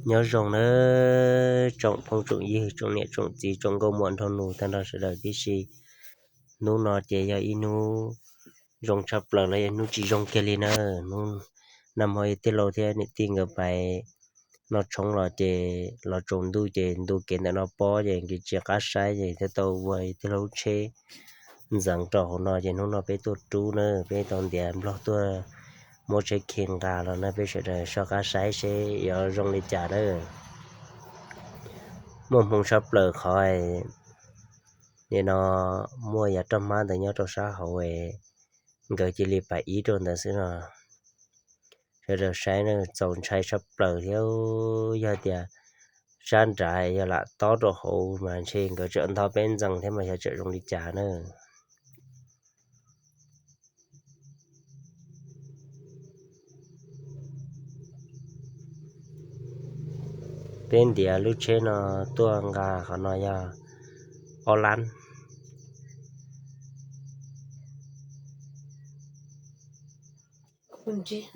Nyob zoo nawb tsoom phooj tsoom ywg, tsoom niam tsoom txiv, tsoom nkauj muam nraug nus tag nrho sawv daws tib si. Hnub no ces yog ib hnub zoo tshaj plaws los yog hnub tsis zoo kiag li na. Hnub, nag hmo tij laug thiab niam tij nkawd pais noj tshoob los ces los tsaus ntuj ces ntu kev ntawm no pob ces nkawd tsis qab saib ces thiaj tau ua tij laug lub tsheb ntxeev rau hauv no ces hnub no peb tuaj rub na, peb tau ntiav nplog tuaj muab tsheb khi nqa los na, peb sawv daws soj qab saib seb yuav zoo li cas na. Muaj hmoo tshaj plaws qhov nim no muaj yav roj hmab ntawd nyob rau sab hauv, nkawd cia li pais ib rau ntawd xwb no. Sawv daws saib na, txaus ntshai tshaj plaws thiab. Yog tias sab nrad yog lam tob rau hauv mas ntshe nkawd tseem ntho peb ntxees thiab mas xyov tseem zoo li cas na. Peb ntiav lub tsheb no tuaj nqa qhov no yog ob lab.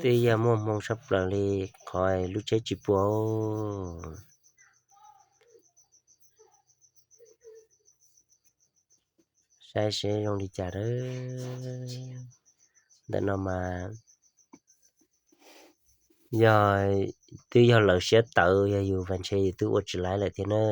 Twb yog muaj hmoo tshaj plaws li qhov lub tsheb tsis puas. Saib seb zoo li cas na. Ntawm no mas yog, twb yog lawv siab tawv, yog yus mas ntshe yus twb ua tsis laib lawm thiab na.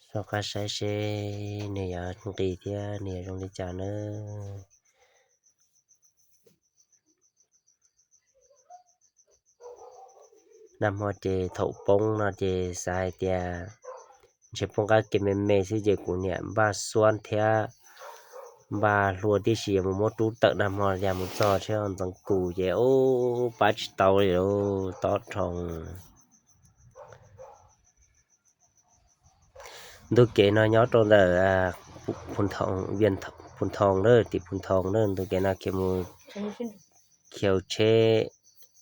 Soj qab saib seb nws yuav nqis thiab nws yuav zoo li cas na. Nag hmo ces thaum poob no ces xav hais tias ntshe poob qab kev me me xwb ces kuv niam npaj xuab thiab npaj hlua tib si yuav mus muab rub tawm nag hmo, yog mus txog tsheb ntxeev kus ces ub pab tsis tau li lauj, tob dhau. Ntu kev no nyob rau ntawm Phu Thoos na, tim Phu Thoos na, ntu kev no khiav mus khiav tsheb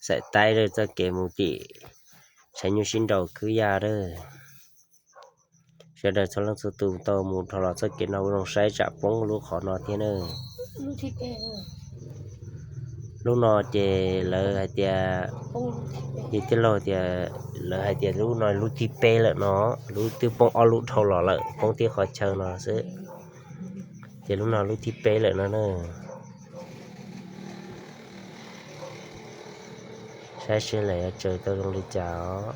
xaim taib lawm, txoj kev mus tim tshav nyuj sib nraus kwb yaj lawm. Sawv daws txhua leej txhua tus tau mus dhau los txoj kev no ua zoo saib tsam poob lub qhov no thiab na. Lub no ces lawv hais tias, yog tij laug tias, lawv hais tias lub no lub thib peb lawm no, lub twb poob ob lub dhau los lawm, poob tib qhov chaw no xwb, ces lub no lub thib peb lawm no na. Saib seb lawv yuav tsaws tau zoo li cas os.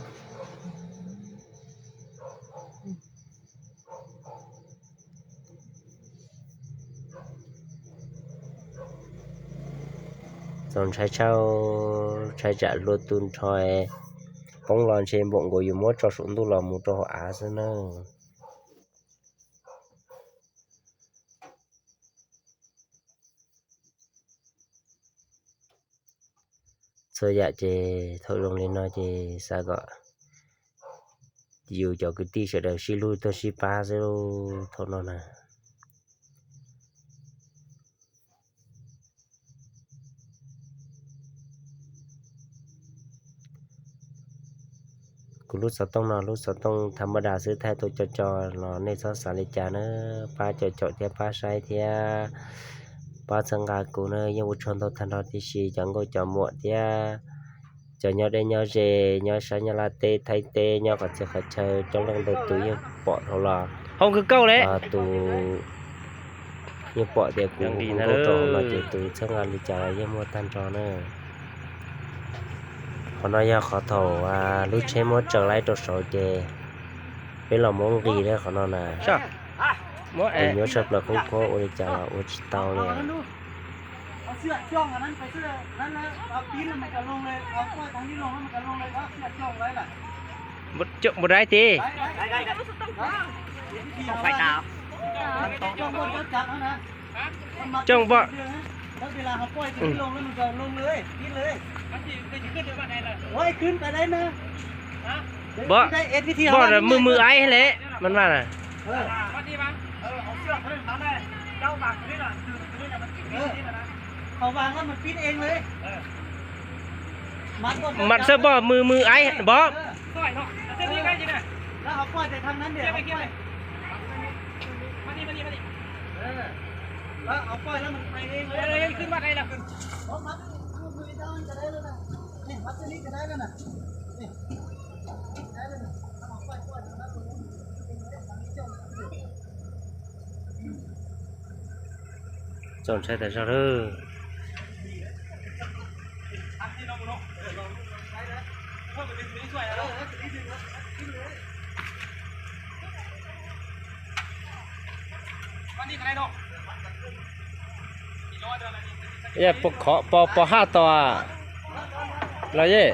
Txaus ntshai tshaj, ntshai tsam hlua tu nrho, poob los ntshe npaum nkaus yus muab tso saum ntuj los mus rau hauv av xwb na. Txhua yam ces thaum zoo li no ces xav kom yus cov kwv tij sawv daws sib hlub tuaj sib pab xwb thaum no na. Kuv lub xov tooj no lub xov tooj tham ma das xwb, thaij tuaj co co los nej txhob xav li cas na. Pab caum caum thiab pab saib thiab pab txhawb nqa kuv na, yeej ua tsaug ntau tag nrho tib si cov nkauj cov muam thiab cov nyob deb nyob ze, nyob sab Nyab Laj teb Thaib teb, nyob qhov txhia qhov chaw, coob leej ntau tus yeej pom dhau los, hau nkawd kauj le, tus yeej pom tias kuv hu nkauj rau hauv no ces tus txhawb nqa li cas los yeej muaj tag nrho na. Qhov no yog qhov thaum lub tsheb muab tsaws laib rau saud ces peb los muab nqis rau qhov no na. Nws nyuaj tshaj plaws, qoob qoob ua li cas los ua tsis tau li. Npau dai ti. Coj npau. Npau, npau mws mws aib le, mas mas na. Mas xawb npau mws mws aib npau. Txaus ntshai tas zog lawm. Pos haj tos los yej.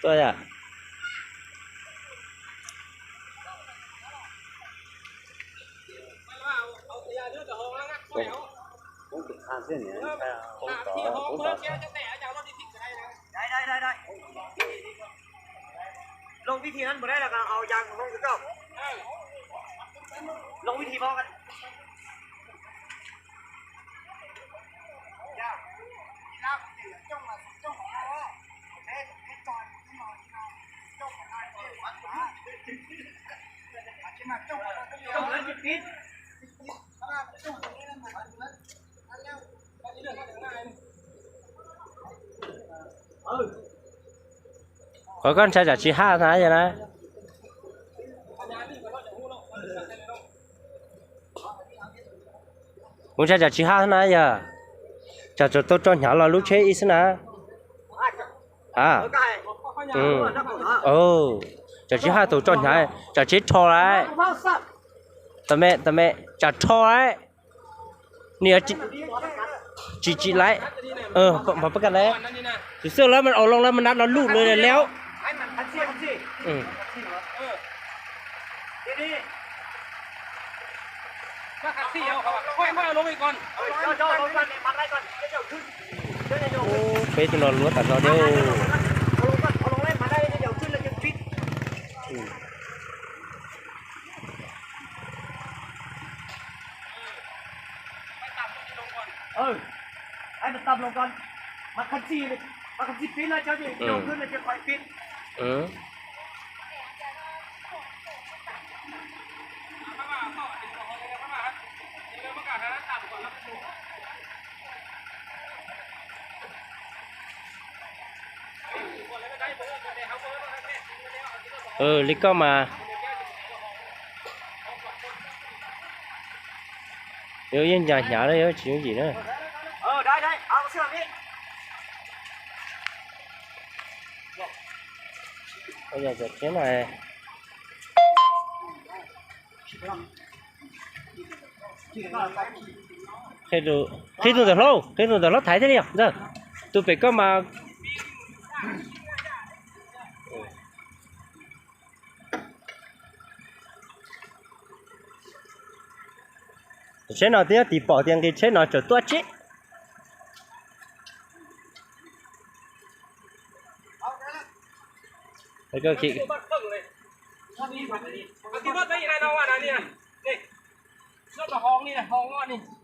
Tuaj yom. Loo vib thi nab npawg dab los ho yas hoo rau koj. Loo vib thi pab. Qhov koj ntshai tsam tsis haj na yog na. Kuv ntshai tsam tsis haj na yog, tsam tau tso hnyav los lub tsheb ib xwb na. A, tsam tsis haj tau tso hnyav, tsam tsheb rho lawm. Tam me, tam me, tsam rho lawm. Nws tsis tsis lawm. Pab kas lawm. Tus xwb lawv mas au loo lawv mas nab no luj lawm lawm. Peb tus no luaj tas zog thiab. Li koj mas. Yuav yeej ncas hnyav na, yuav tsis yooj yim na. Yog cov tsheb no, qhib tus ntawm hlob, qhib tus ntawm hlob thaiv thiaj li os. Tus pem koj mas. Tsheb no twb yog tis pom tias nqis tsheb no tseem tuaj tseb.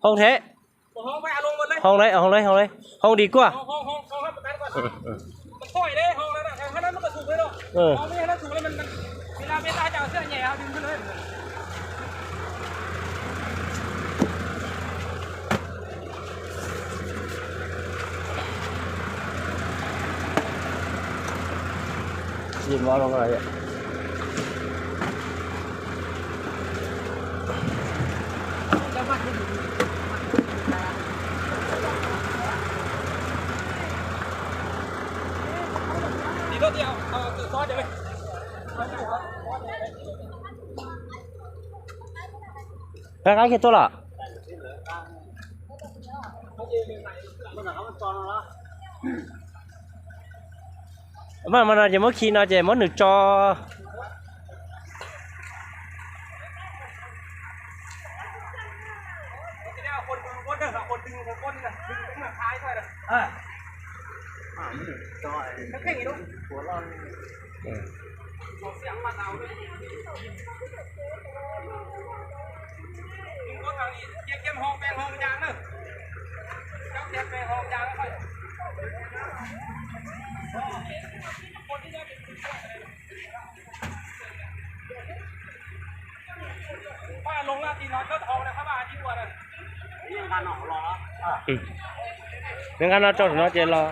Hoo thiab. Hoo lawm, hoo lawm, hoo lawm, hoo dim kuaj. Qab qab kiag tuaj los. Mas no ces muab khi no ces muab nws tso. Neb nqa no tso saum no ces los.